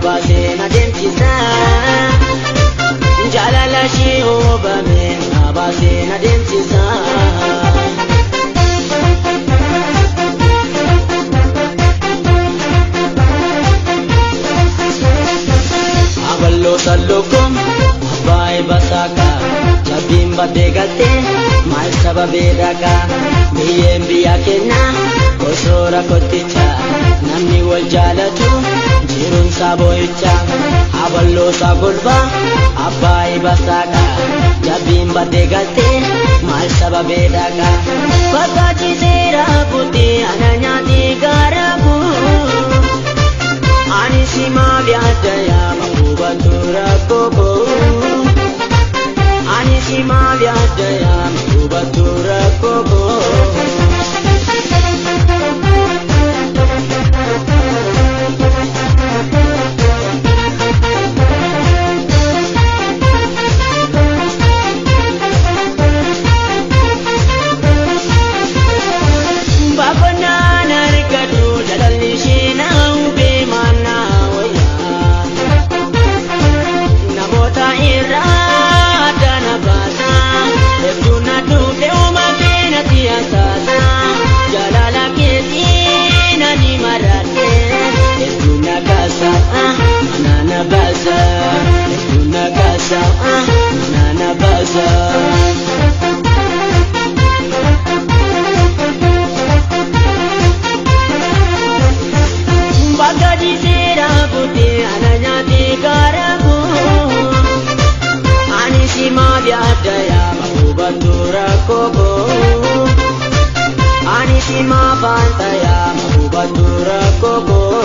baasee na deemsisa. Jaalala ishee hubame na baasee na deemsisa. Aballoo sallookkoon abbaa basaakaa jabbiin baddee galtee maal sababee dhagaa biyyeen biyya kennaa osoora kotticha namni wal jaalatu jiruunsaa boo'icha aballoo isaa golbaa abbaa basaakaa jabbiin baddee galtee maal sababee dhagaa fakkaachiseera kutee ana nyaatee gaara koo ani si maal yaadda yaa hubattu rakkoo koo. Ani si maal yaadda yaa hubattu rakkoo koo. Baaqonnaan argatu jaalalli ishee na hubee maannaa wayyaa. Namoota irraa dana baasa hedduu na dhufe uumamee na siyaasasa jaalala keetii na ni maraate hedduu na kaasa mana na baasa hedduu na kaasa mana na baasa. Bakka jiseera kutee ana nyaatee gaara koo. Ani si maal yaadda yaa hubattu rakkoo koo. Ani si maal faanta yaa hubattu rakkoo koo.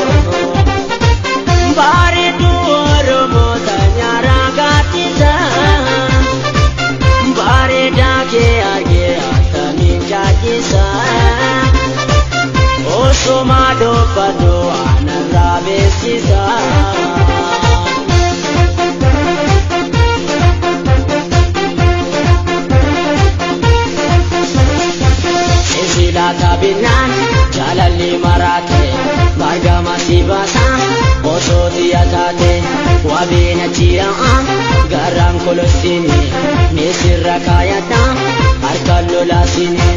Bareedduu Oromoo tanyaara gaaddisa. Bareedaa kee argee akkamiin jaaddisa. Osoma dubbadhu anarraa beeksisa. Silaata binnaan jaalalli maraate margama si baasa osoo xiyya taate wabiin achi yaa'a garaan kolosini misirra kaayadha harkaan lolaasini.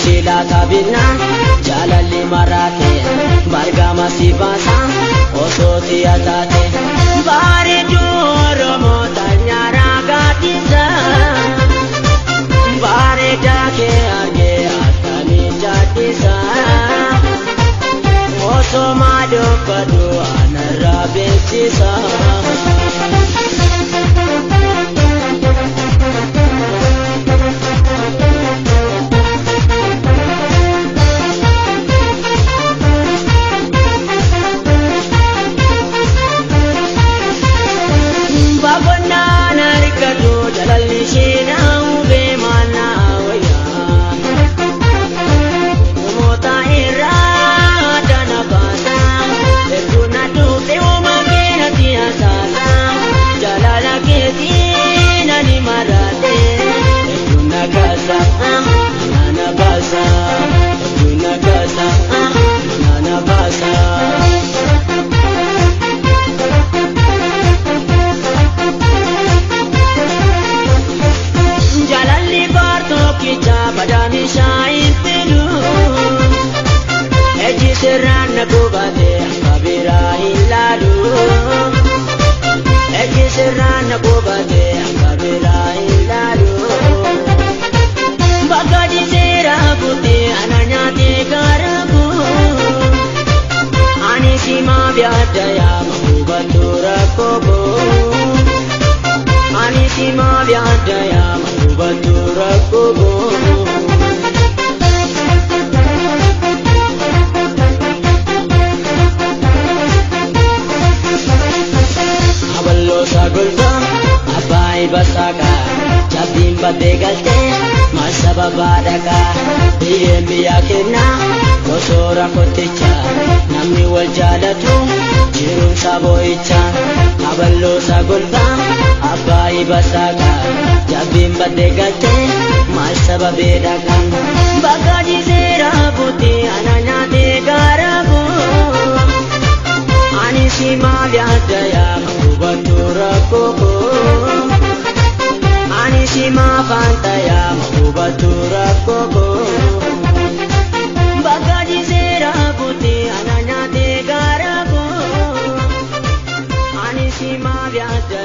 Silaata binnaan jaalalli maraate margama si baasa osoo xiyya taate bareedduu Oromoo tanyaara gaaddisa. Bareedaa kee argee akkamiin jaaddisa. Osoma dubbadhu anarraa beeksisa. Baaqonnaan argatu jaalalli ishee na hubee maannaa wayyaa. Namoota irraa dana baasa hedduu na dhufe uumamee na siyaasasa jaalala keetii na ni maraate hedduu na kaasa mana na baasa hedduu na kaasa mana na baasa. Jaalalli baartokkicha badhaamishaa hin fidu. Ejji sirraan na gubate akka biraa hin laalu. Ejji sirraan na gubate akka biraa hin laalu. Bakka jiseera kutee ana nyaatee gaara koo. Ani si maaf yaadda yaa hubattu rakkoo koo. Ani si maal yaadda yaa hubattu rakkoo koo. Aballoo isaa golbaa abbaa basaakaa jabbiin baddee galtee maal sababaa dhagaa biyyeen biyya kennaa osoora kotticha namni wal jaalatu jiruunsaa boo'icha aballoo isaa golbaa abbaa basaakaa jabbiin baddee galtee maal sababee dhagaa bakka jiseera buutee ana nyaatee gaara koo. Ani si maaf yaadda yaa hubattu rakkoo koo. Ani si maaf anta yaa hubattu rakkoo koo. Bakka jiseera kutee ana nyaatee gaara koo. Ani si maaf yaadda.